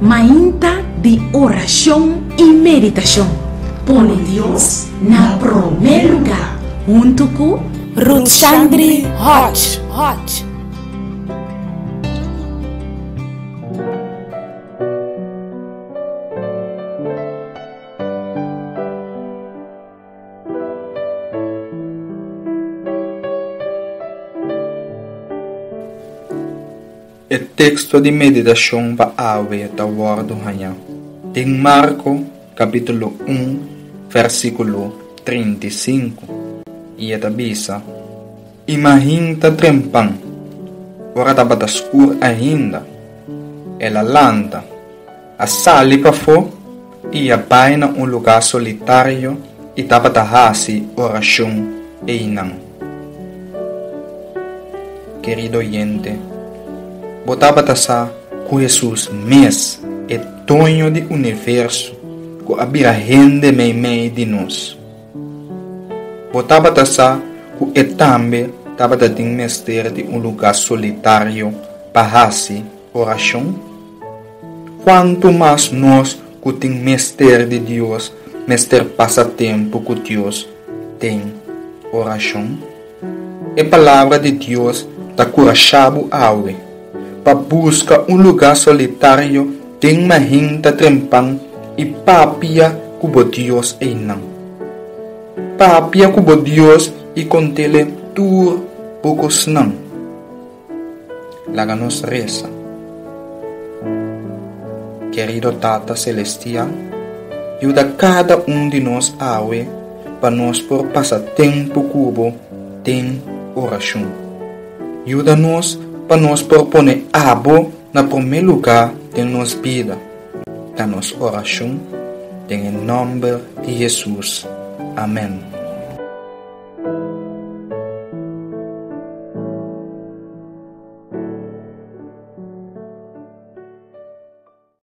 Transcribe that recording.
Mainta di orashon i meditashon. Pone Dios na promé lugá huntu ku. Ruthsandri Hodge. E teksto di meditashon pa awe ta wòrdu hañá den Marko kapítulo un vèrsikulo 35, i e ta bisa, Imahin ta trempan, ora tabata skur ainda, el a lanta, a sali pafó i a bai na un lugá solitario i tabata hasi orashon einan. Kerido oyente, bo tabata sa ku Hesus mes, e Doño di universo ku a bira hende meimei di nos? Bo tabata sa ku e tambe tabata tin mester di un lugá solitario pa hasi orashon? Kuantu mas nos ku tin mester di Dios mester pasa tempu ku Dios den orashon? E Palabra di Dios ta kurashá bo awe pa buska un lugá solitario den mahinta trempan i papia ku bo Dios einan. Papia ku bo Dios i kont'El tur bo kosnan. Laga nos resa. Kerido Tata Selestial, yuda kada un di nos awe pa nos por pasa tempu ku Bo den orashon. Yuda nos pa nos por pone Abo na promé lugá den nos bida. Ta nos orashon den e nòmber di Hesus. Amèn.